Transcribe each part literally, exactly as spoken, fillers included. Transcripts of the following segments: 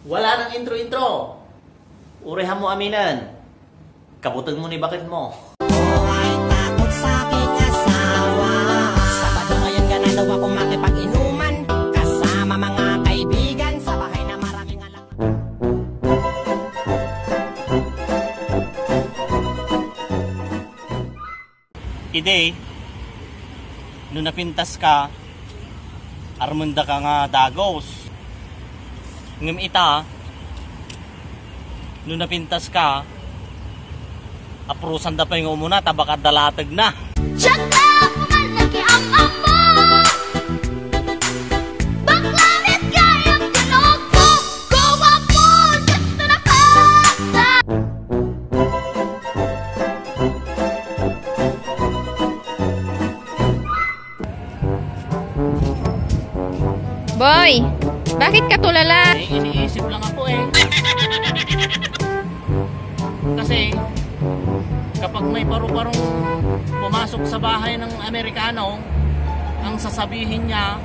Wala nang intro-intro. Uray mo aminen. Kabuteng mo ni baket mo. Sabado ngayon, ganado ako makipag-inuman. Kasama mga kaibigan sa bahay na maraming alam. Idi, no napintas ka, armenda ka nga dagos. Ngem ita, no napintas ka, aprusan da pay nga umuna, ta baka dalateg na. Diak la kuman nakiam-am mo. Bakla met gayam tinogpo. Guwapo, diak na napata. Boy, bakit ka tulala? Eh, iniisip lang ako eh. Kasi kapag may paru-parong pumasok sa bahay ng Amerikano, ang sasabihin niya,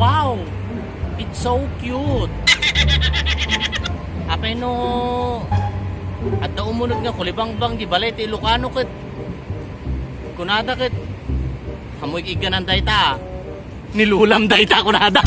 "Wow, it's so cute." Apay no adda umuneg nga kulibangbang di balay ti Ilocano ket kunada ket, "Amoy igganan dayta, nilulam dayta," kunada.